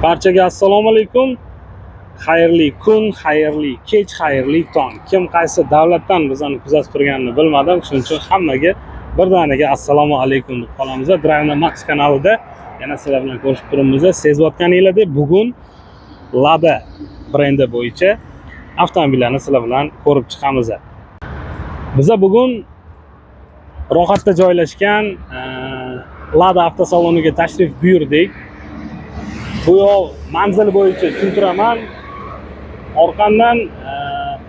Barchaga assalomu alaykum. Xayrli kun, xayrli kech, xayrli tong. Kim qaysi davlatdan bizani kuzatib turganini bilmadim. Shuning uchun hammaga birdaniga assalomu alaykum deb qolamiz. Drive Max kanalida yana sizlar bilan ko'rishib turibmiz. Sezayotganinglardek, bugun Lada brendi bo'yicha avtomobillarni sizlar bilan ko'rib chiqamiz. Biza bugun Rohatda joylashgan Lada avtosaloniga tashrif buyurdik. Bu yoq manzil bo'yicha tushuntiraman. Orqamdan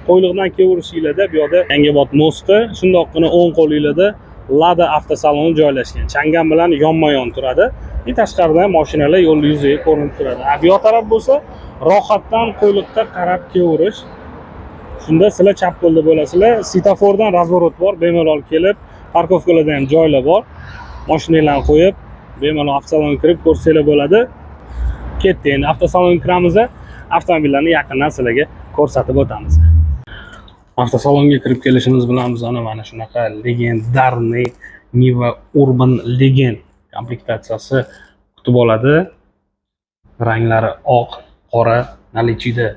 Qo'yliqdan kelaverishinglarda bu yoqda Yangiobod мост i, shundoqqina o'ng qo'linglarda Lada avtosaloni joylashgan. Changan bilan yonma-yon turadi. И tashqaridan mashinalar yo'l yuziga ko'rinib turadi. A bu yoq taraf bo'lsa, Rohatdan Qo'yliqqa qarab kelaverish. Shunda sizlar chap qo'lda bo'lasizlar. Svetofordan разворот bor, bemalol kelib, парковка larda ham joylar bor. Mashinalarni qo'yib, bemalol avtosalonga kirib ko'rsanglar bo'ladi. Ketdi, endi avtosalonga kiramiz, avtomobillarni yaqindan sizlarga ko'rsatib o'tamiz. Avtosalonga kirib kelishimiz bilan bizani mana shunaqa легендарный Niva Urban Legend komplektatsiyasi kutib oladi. Ranglari oq, qora наличие da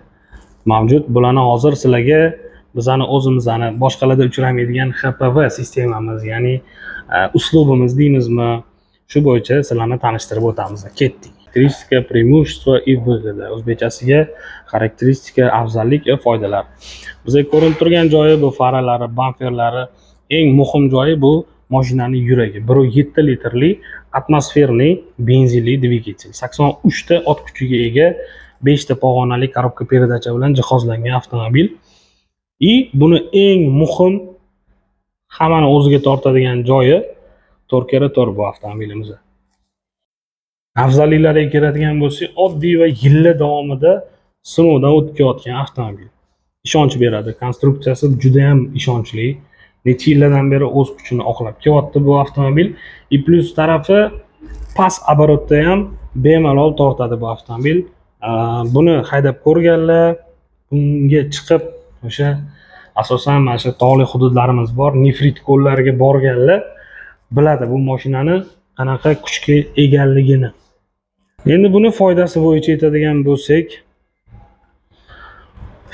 mavjud. Bularni hozir sizlarga bizani o'zimizni boshqalarda uchramaydigan HPV sistemamiz, ya'ni uslubimiz deymizmi, shu bo'yicha sizlarni tanishtirib o'tamiz. Ketdik. Характеристика, преимущества и выгода. O'zbekchasiga xarakteristika, afzallik va foydalar. Bizga ko'rinib turgan joyi bu faralari, bamperlari, eng muhim joyi bu mashinani yuragi. 1.7 litrli атмосферный benzinli dvigatel. 83 ta ot kuchiga ega, 5 ta pog'onali коробка передач bilan jihozlangan avtomobil. И buni eng muhim, hammani o'ziga tortadigan joyi 4x4 bu avtomobilimiz. Afzalliklariga keladigan bo'lsak, oddiy va yillar davomida sinovdan o'tib kelayotgan avtomobil. Ishonch beradi. Konstruksiyasi juda ham ishonchli. Necha yillardan beri o'z kuchini oqlab kelyapti bu avtomobil. И плюс tarafi, past оборот da ham bemalol tortadi bu avtomobil. Buni haydab ko'rganlar, bunga chiqib, o'sha asosan mana shu tog'li hududlarimiz bor, nefrit ko'llariga borganlar biladi bu mashinani qanaqa kuchga egaligini. Endi buni foydasi bo'yicha aytadigan bo'lsak,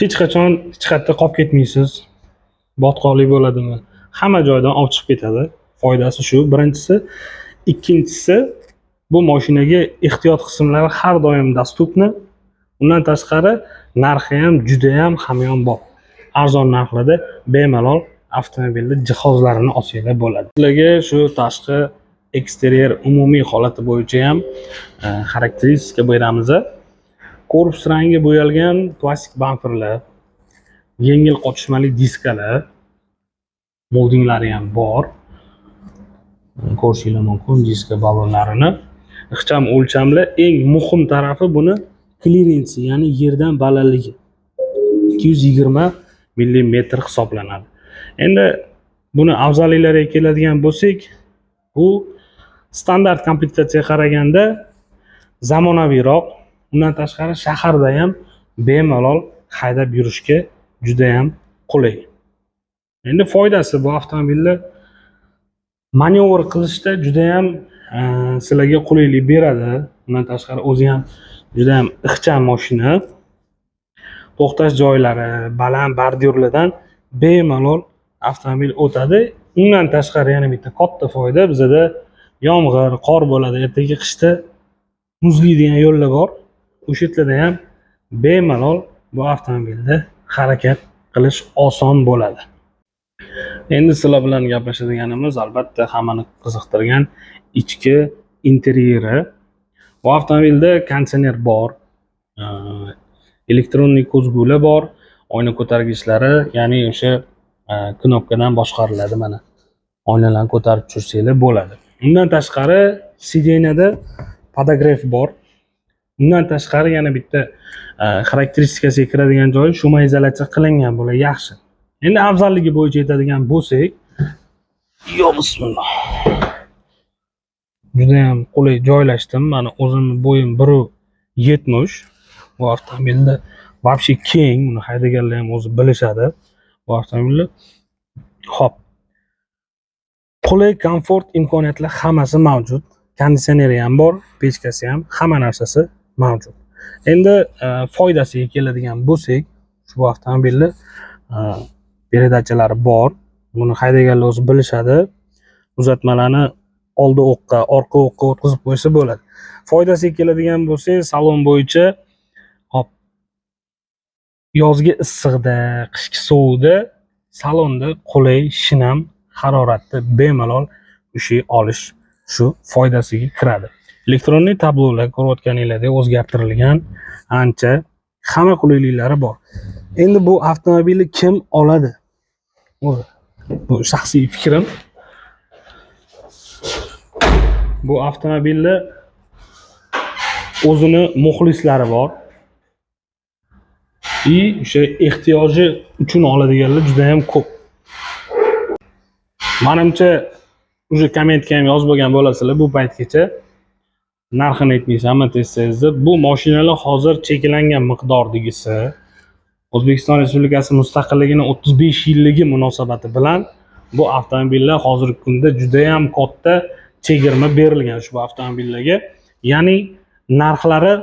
hech qachon hech qayerda qolib ketmaysiz. Botqoqlik bo'ladimi? Hamma joydan olib chiqib ketadi. Foydasi shu, birinchisi. Ikkinchisi, bu mashinaga ehtiyot qismlari har doim доступны. Undan tashqari, narxi ham judayam hamyonbop. Arzon narxlarda bemalol avtomobilni jihozlarini olsanglar bo'ladi. Sizlarga shu tashqi eksteryer umumiy holati bo'yicha ham xarakteristika beramiz. Korpus rangi bo'yalgan plastik bamperlar, yengil qotishmali diskalar, moldinglari ham bor. Ko'rishinglar mumkin diska ballonlarini. Ixcham o'lchamli. Eng muhim tarafi buni klirensi, ya'ni yerdan balandligi 220 millimetr hisoblanadi. Endi buni afzalliklariga keladigan bo'lsak, bu standart komplektatsiyaga qaraganda zamonaviyroq. Undan tashqari, shaharda ham bemalol haydab yurishga judayam qulay. Endi foydasi, bu avtomobilni manyovr qilishda judayam sizlarga qulaylik beradi. Undan tashqari, o'zi ham judayam ixcham mashina. To'xtash joylari, baland bordyurlardan bemalol avtomobil o'tadi. Undan tashqari, yana bitta katta foyda, bizada yomg'ir, qor bo'ladi. Ertaga qishda muzlaydigan yo'llar bor. O'sha yerlarda ham bemalol bu avtomobilda harakat qilish oson bo'ladi. Endi sizlar bilan gaplashadiganimiz, albatta, hammani qiziqtirgan ichki interyeri. Bu avtomobilda konditsioner bor, электронный ko'zgular bor, oyna ko'targichlari, ya'ni o'sha knopkadan boshqariladi mana. Oynalarni ko'tarib tushirsanglar bo'ladi. Undan tashqari, сиденье da подогрев bor. Undan tashqari, yana bitta xarakteristikasiga kiradigan joyi, шумоизоляция qilingan bular, yaxshi. Endi afzalligi bo'yicha aytadigan bo'lsak, yo bismillah. Judayam qulay joylashdim. Mani o'zimni bo'yim 1,70. Bu avtomobilda вообще keng, buni haydaganlar ham o'zi bilishadi bu avtomobilni. Xo'p. Qulay, komfort imkoniyatlar hammasi mavjud. Konditsioneri ham bor, pechkasi ham, hamma narsasi mavjud. Endi foydasiga keladigan bo'lsak, ushbu avtomobilni передача lari bor. Buni haydaganlar o'zi bilishadi. Uzatmalarni oldi o'qqa, orqa o'qqa o'tkazib qo'ysa bo'ladi. Foydasiga keladigan bo'lsak, salon bo'yicha, hop, yozgi issiqda, qishki sovuqda salonda qulay, shinam haroratda bemalol ushlay olish shu foydasiga kiradi. Электронный tablolar ko'rayotganinglardek o'zgartirilgan, ancha hamma qulayliklari bor. Endi bu avtomobilni kim oladi? O'zi bu shaxsiy fikrim. Bu avtomobilni o'zini muxlislari bor. И o'sha ehtiyoji uchun oladiganlar juda ham ko'p. Manimcha, уже kommentga ham yozib bo'lgan bo'lasizlar bu paytgacha. Narxini aytmaysanmi tez tez deb. Bu mashinalar hozir cheklangan miqdordagisi. O'zbekiston Respublikasi mustaqilligini 35 yilligi munosabati bilan bu avtomobillar hozirgi kunda juda ham katta chegirma berilgan ushbu avtomobillarga. Ya'ni narxlari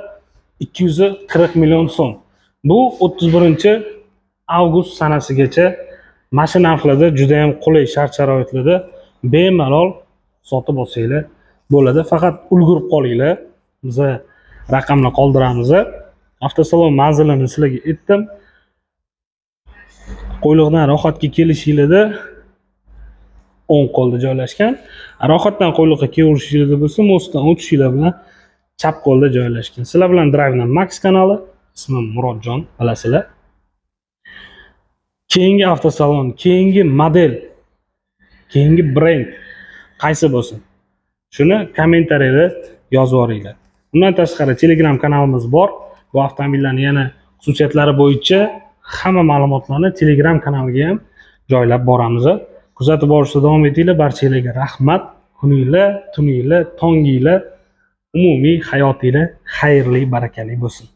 240 million so'm. Bu 31 avgust sanasigacha mana shu narxlarda, juda ham qulay shart sharoitlarda bemalol sotib olsanglar bo'ladi. Faqat ulgurib qolinglar. Biza raqamni qoldiramiz. Avtosalon manzilini sizlarga aytdim. Qo'yliqdan Rohatga kelishinglarda o'ng qo'lda joylashgan. Rohatdan Qo'yliqqa kelaverishinglarda bo'lsa, мост dan o'tishinglar bilan chap qo'lda joylashgan. Sizlar bilan Drive Max kanali. Ismim Murodjon, bilasizlar. Keyingi avtosalon, keyingi model, keyingi brend qaysi bo'lsin? Shuni kommentariyada yozib yuboringlar. Undan tashqari Telegram kanalimiz bor. Bu avtomobillarni yana xususiyatlari bo'yicha hamma ma'lumotlarni Telegram kanaliga ham joylab boramiz. Kuzatib borishda davom etinglar. Barchalarga rahmat. Kuninglar, tuninglar, tonginglar, umumiy hayotinglar xayrli, barakali bo'lsin.